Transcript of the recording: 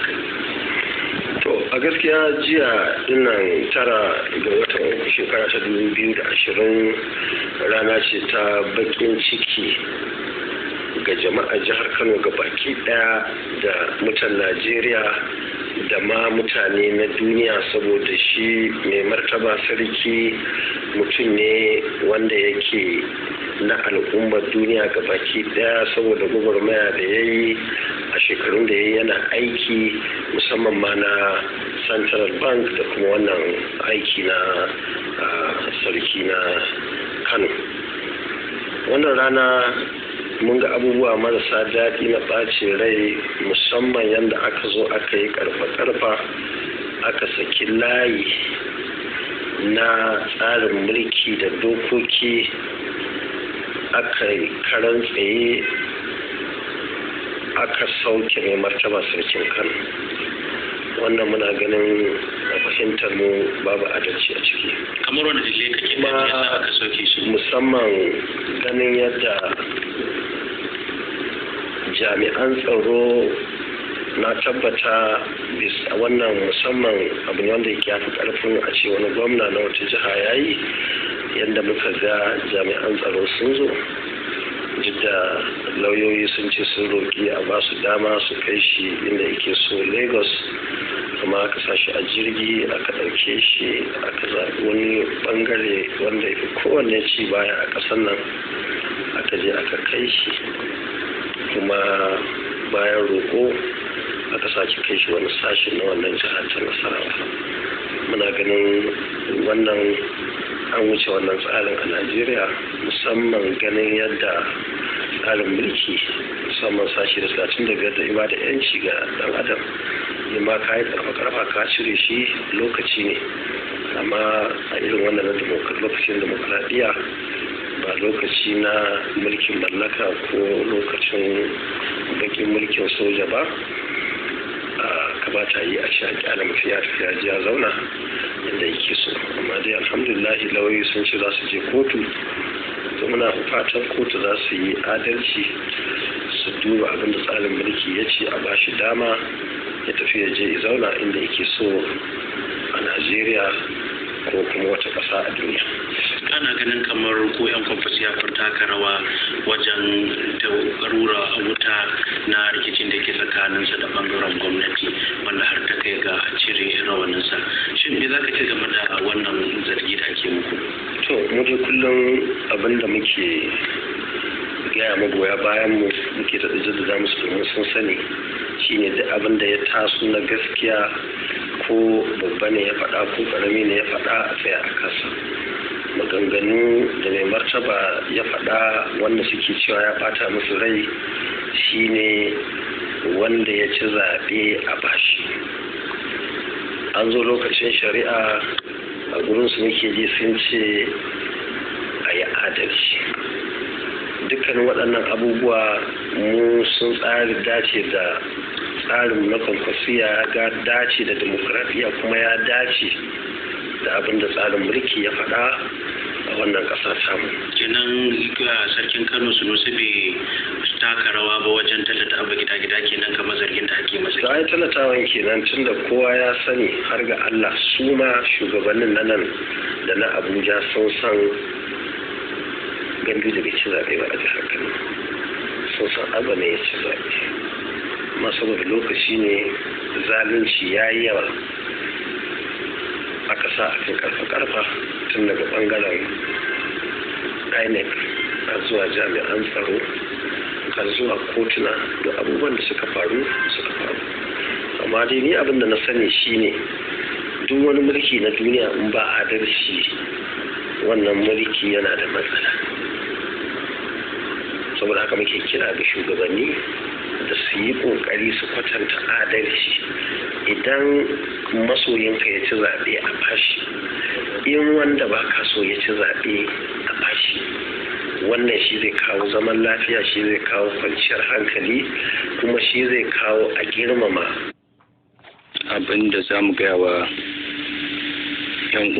Aka yi. To, a gaskiya jiya dinnan 9 ga watan 3 shekara ta 2020 rana ce ta bakin ciki ga jama'ar jihar Kano ga baki daya da mutan Najeriya da ma mutane na duniya, saboda shi mai martaba sarki mutum ne wanda yake na al'ummar duniya ga baki daya, saboda gwagwarmaya da ya yi a shekarun da ya yi yana aiki, musamman ma na Central Bank da kuma wannan aiki na sarki na Kano. Wannan rana mun ga abubuwa marasa daɗi na ɓacin rai, musamman yadda aka zo aka yi karfa-karfa aka saki layi na tsarin mulki da dokoki, aka yi karan tsaye aka sauke mai martaba sarkin Kano. Wannan muna ganin a fahimtar mu babu adalci a ciki. Kamar wani dalilai kake Kuma gani yasa aka sauke shi? Musamman ganin yadda jami'an tsaro, na tabbata bisa wannan musamman abu ne wanda yake yafi karfin a ce wani gwamna na wata jiha ya yi. Yadda muka ga jami'an tsaro sun zo, duk da lauyoyi sun ce sun roƙi a ba su dama su kai shi inda yake so, Lagos, amma aka sa shi a jirgi aka ɗauke shi aka zaɓi wani ɓangare wanda ya fi kowanne ci baya a ƙasar nan aka je aka kai shi. Kuma bayan roƙo aka sake kai shi wani sashen na wannan jihar ta Nasarawa. Muna ganin wannan an wuce wannan tsarin a Najeriya, musamman ganin yadda tsarin mulki, musamman sashi da 35 da iba da yanci ga dan adam. In ma ka yi karfa karfa ka cire shi lokaci ne, amma a irin wannan na lokacin demokradiyya, ba lokaci na mulkin mallaka ko lokacin bakin mulkin soja ba, kamata yi a ce a kyale mutum ya tafi ya ji ya zauna inda yake so. Amma dai alhamdulillah, lauyoyi sun ce za su je kotu. To, muna fatan kotu za su yi adalci su duba abin da tsarin mulki ya ce, a bashi dama ya tafi ya je ya zauna inda yake so a Najeriya ko kuma wata ƙasa a duniya. Ana ganin kamar ko 'yan Kwankwasiyya kun taka rawa wajen rura wuta na rikicin da ke tsakaninsa da bangaren gwamnati, wanda har ta kai ga cire rawaninsa. Shin me za ka ce game da wannan zargi da ake muku? To, mu dai kullum abin da muke gaya magoya bayan mu, muke ta jaddada musu domin sun sani, shine duk abin da ya taso na gaskiya, ko babba ne ya faɗa ko ƙarami ne ya faɗa, a tsaya a kasa. Maganganu da mai martaba ya faɗa wanda suke cewa ya ɓata musu rai shine wanda ya ci zaɓe a bashi. An zo lokacin shari'a a gurinsu muke ji sun ce a yi adalci. Dukkanin waɗannan abubuwa mu sun tsari dace da tsarin na Kwankwasiya, ga dace da demokradiyya, kuma ya dace da abin da tsarin mulki ya faɗa a wannan ƙasa tamu. Kenan sarkin Kano Sunusi bai taka rawa ba wajen tallata Abba Gida Gida kenan, kamar zargin da ake masa? Da ai talatawan kenan, tun da kowa ya sani, har ga Allah, su ma shugabannin na nan da na Abuja sun san Ganduje bai ci zaɓe ba a jihar Kano. Sun san Abba ne ya ci zaɓe, amma saboda lokaci ne zalunci ya yi yawa, aka sa a kan karfa-karfa tun daga bangaren INEC har zuwa jami'an tsaro har zuwa kotuna da abubuwan da suka faru suka faru. Amma dai ni abin da na sani shine duk wani mulki na duniya, in ba adalci, wannan mulki yana da matsala. Saboda haka muke kira ga shugabanni da su yi kokari su kwatanta adalci. Idan masoyinka ya ci zaɓe, a bashi. In wanda ba ka so ya ci zaɓe, a bashi. Wannan shi zai kawo zaman lafiya, shi zai kawo kwanciyar hankali, kuma shi zai kawo a girmama Abin da za mu gaya wa 'yan uwa